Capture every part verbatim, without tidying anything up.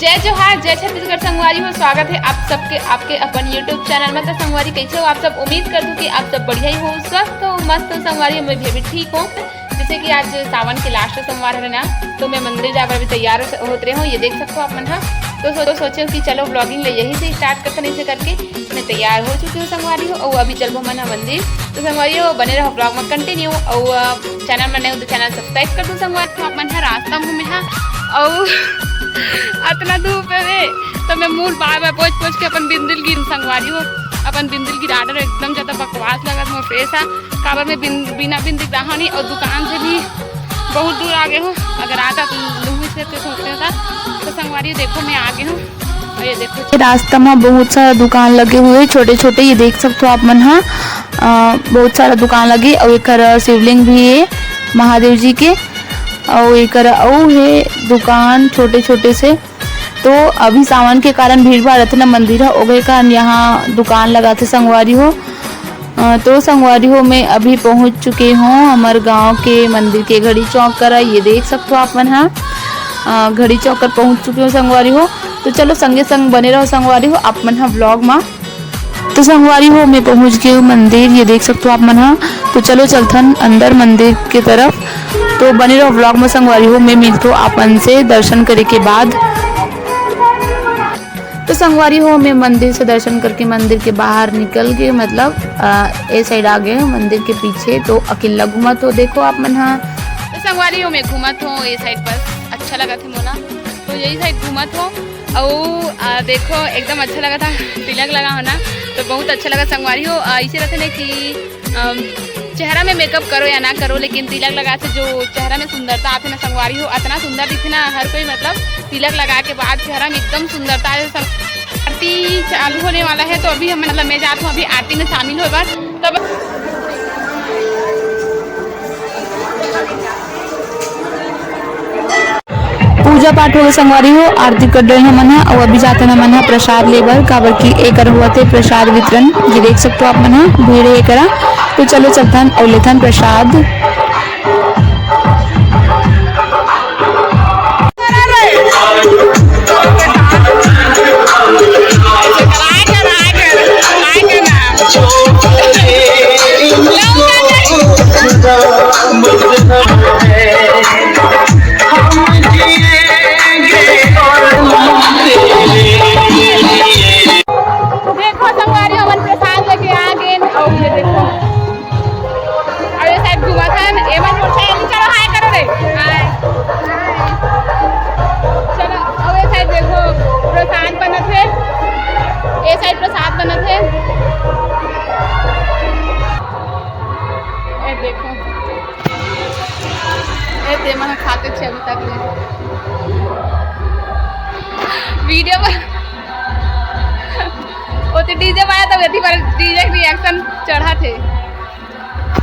जय जोहार, जय छत्तीसगढ़ संगवारी हो। स्वागत है आप सबके आपके अपन YouTube चैनल में। तो संगवारी, कैसे हो आप सब? उम्मीद करथों कि आप सब बढ़िया ही हो, स्वस्थ हो, मस्त हो। संगवारी, मैं भी अभी ठीक हूँ। जैसे कि आज सावन के लास्ट सोमवार है ना, तो मैं मंदिर जाए बर अभी तैयार हो-, होत रहे हूँ। ये देख सकते हो आप मन हा। तो सो-, तो सोचे हूँ कि चलो vlogging ले यहीं से start करते हैं, ऐसे करके मैं तैयार हो चुकी हूँ संगवारी हो, और अभी चलबो मन हा मंदिर। तो संगवारी हो, बने रहो vlog में continue, और, अ, चैनल में नए हो तो चैनल subscribe कर दो संगवारी हो। आप मन हा रास्ता में हा, और अतना धूप है रे, तो मैं मूड़ बार बार पोंछ पोंछ के अपन बिंदी ल गिरहूँ संगवारी हो, अपन बिंदी ल गिरा डरेंव। एकदम ज्यादा बकवास लगत मोर face हा, काबर मैं बिन-, बिना बिंदी के रहा नहीं, और दुकान से भी बहुत दूर आ गए हूँ। अगर आता तो लूँगी से तो सोचते था। तो संगवारी देखो, मैं आ गई हूँ, और ये देखो, रास्ता में बहुत सारा दुकान लगे हुए छोटे छोटे, ये देख सकते हो आप मन हा। अ, बहुत सारा दुकान लगे, और एक शिवलिंग भी है महादेव जी के, और एक अउ है दुकान छोटे छोटे से। तो अभी सावन के कारण भीड़ भाड़ रथे ना मंदिर ह, ओकरे कारण यहाँ दुकान लगाथे संगवारी हो। अ, तो संगवारी हो, मैं अभी पहुँच चुके हूँ हमर गांव के मंदिर के घड़ी चौक करा। ये देख सकते हो आप मन हा, अ, घड़ी चौक कर पहुँच चुके हूँ संगवारी हो। तो चलो संगे संग बने रहो संगवारी हो आप मन हा vlog मा। तो संगवारी हो, मैं पहुंच गई हूँ मंदिर, ये देख सकते हो आप मन हा। तो चलो चलथन अंदर मंदिर के तरफ। तो बने रहो vlog में संगवारी हो, मैं मिलथो आप मन से दर्शन करे के बाद। तो संगवारी हो, मैं मंदिर से दर्शन करके मंदिर के बाहर निकल गए, मतलब, अ, ए side आ गए मंदिर के पीछे। तो अकेला घूमत हो, देखो आप मन हा। तो संगवारी हो, मैं घूमत हो ए side पर, अच्छा लगा थे मोला, तो यही side घूमत हो। अउ, आ, देखो, एकदम अच्छा लगा था, तिलक लगा हो ना, तो बहुत अच्छा लगा संगवारी हो। आ, इसे रहते ना कि, अम, चेहरा में makeup करो या ना करो, लेकिन तिलक लगा से जो चेहरा में सुंदरता आथे ना संगवारी हो, अतना सुंदर दिखे ना हर कोई, मतलब तिलक लगा के बाद चेहरा में एकदम सुंदरता आथे। संग-, आरती चालू होने वाला है, तो अभी हम, मतलब मैं जात हूँ अभी आरती में शामिल हो बर, तब पूजा पाठ हो गए संगवारी हो, आरती कर रहे हैं मन ह, अउ अभी जाते हैं मन ह प्रसाद ले बर, काबर कि एकर हुआ थे प्रसाद वितरण, ये देख सकते हो आप मन ह, भीड़ है एकरा। तो चलो चलथन अउ लेथन प्रसाद। देखो संगवारी, हमन प्रसाद लेके आ गेन, अउ ये देखो, अउ ये side घूमत हन, एमन मोर side, चलो hi करो रे, hi। चलो, अउ ये side देखो, प्रसाद बनत हे, ये side प्रसाद बनत हे, ये देखो। ए, ते मन खाते छे अभी तक ले। वीडियो पर ओती DJ बना, तब एती पर DJ reaction चढ़ा थे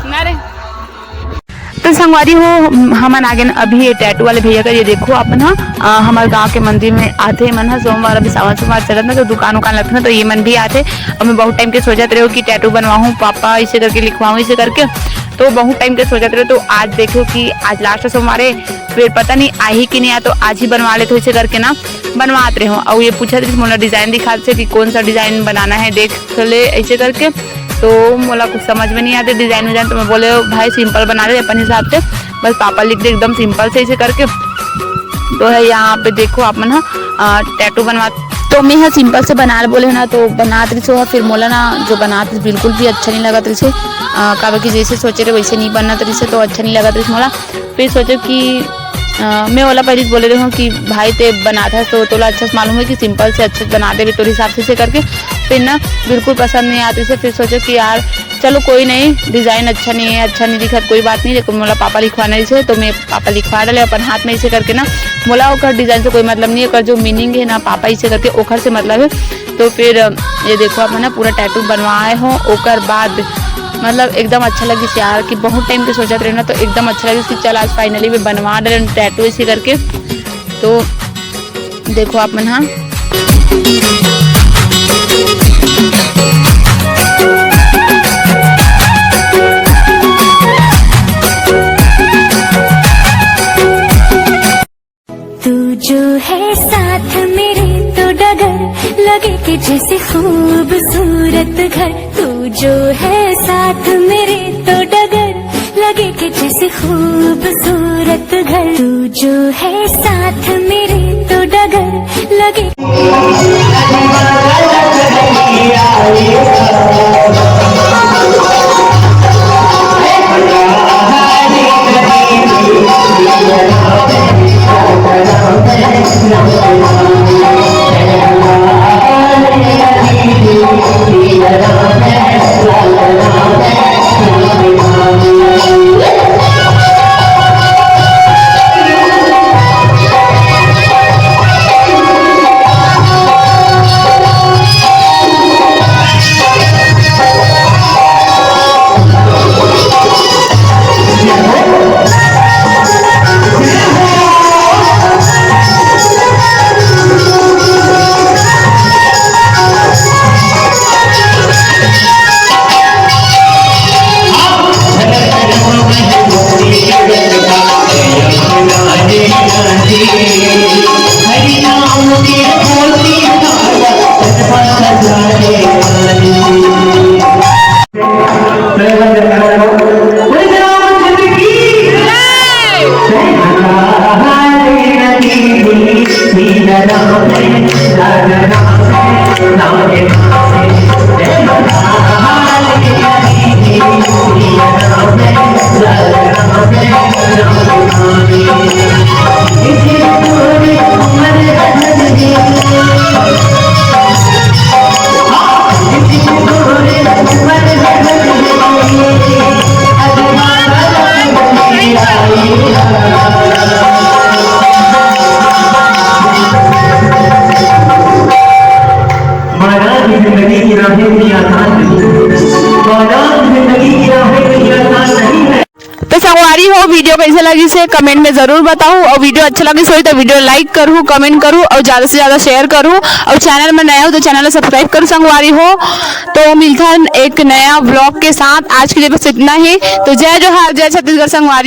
ना रे। तो संगवारी हो, हमन आ गेन अभी ये tattoo वाले भैया कर। ये देखो आप मन ह, अ, हमर गांव के मंदिर में आथे मन ह सोमवार, अभी सावन सोमवार चलत ना, तो दुकान उकान लगथे ना, तो ये मन भी आथे। अब मैं बहुत time के सोचत रहे हो कि tattoo बनवाहूँ पापा, इसे करके लिखवाऊँ, इसे करके, तो बहुत time के सोचत रहे। तो आज देखो कि आज last सोमवार है, फिर पता नहीं आही कि नहीं आ, तो आज ही बनवा लेते हो, इसे करके ना बनवात रहे हो। और ये पूछत रहे मोला design दिखात से कि कौन सा design बनाना है, देख ले ऐसे करके। तो मोला कुछ समझ में नहीं आते design विजाइन, तो मैं बोले, "भाई, simple बना दे अपन हिसाब से, बस पापा लिख दे एकदम simple से," ऐसे करके। तो है यहाँ पे देखो आप मन ह, अ, tattoo बनवा, तो मैं ह simple से बना ले बोले ना, तो बनात रहिस हो, फिर मोला ना जो बनात रहिस बिल्कुल भी अच्छा नहीं लगत रहिस हे, अ, काबर कि जैसे सोचे रहे वैसे नहीं बनत रहिस हे, तो अच्छा नहीं लगत रहिस मोला। फिर सोचे कि, अ, मैं ओला पहले बोले रहे हूँ कि भाई ते बनात हस तो तोला अच्छा से मालूम है कि simple से अच्छा से बना देबे तोर हिसाब से, से करके। फिर ना बिल्कुल पसंद नहीं आत रहिस हे, फिर सोचे कि यार चलो कोई नहीं, design अच्छा नहीं है, अच्छा नहीं दिखत, कोई बात नहीं, लेकिन मोला पापा लिखवाना रहिस हे, तो मैं पापा लिखवा डाले अपन हाथ में, ऐसे करके ना। मोला ओकर design से कोई मतलब नहीं है, ओकर जो meaning है ना पापा, ऐसे करके ओकर से मतलब है। तो फिर, अ, ये देखो आप मन ह पूरा tattoo बनवाए हो, ओकर बाद मतलब एकदम अच्छा लगिस यार कि बहुत time के सोचत रहे ना, तो एकदम अच्छा लगिस कि चल आज finally मैं बनवा डाले tattoo, ऐसे करके। तो देखो आप मन ह। तू जो है साथ मेरे तो डगर लगे कि जैसे खूबसूरत घर। तू जो है साथ मेरे तो डगर लगे कि जैसे खूबसूरत घर। तू जो है साथ मेरे तो डगर लगे। माना कि जिंदगी की राहें इतनी आसान नहीं है। माना कि जिंदगी की राहें इतनी आसान नहीं है। तो संगवारी हो, वीडियो कैसे लगिस हे कमेंट में जरूर बताहू, और वीडियो अच्छा लगिस होही तो वीडियो लाइक करहू, कमेंट करहू, और ज्यादा से ज्यादा शेयर करहू, और चैनल में नया हो तो चैनल ला सब्सक्राइब करहू संगवारी हो। तो मिलथन एक नया ब्लॉग के साथ। आज के लिए बस इतना ही। तो जय जोहार, जय छत्तीसगढ़ संगवारी।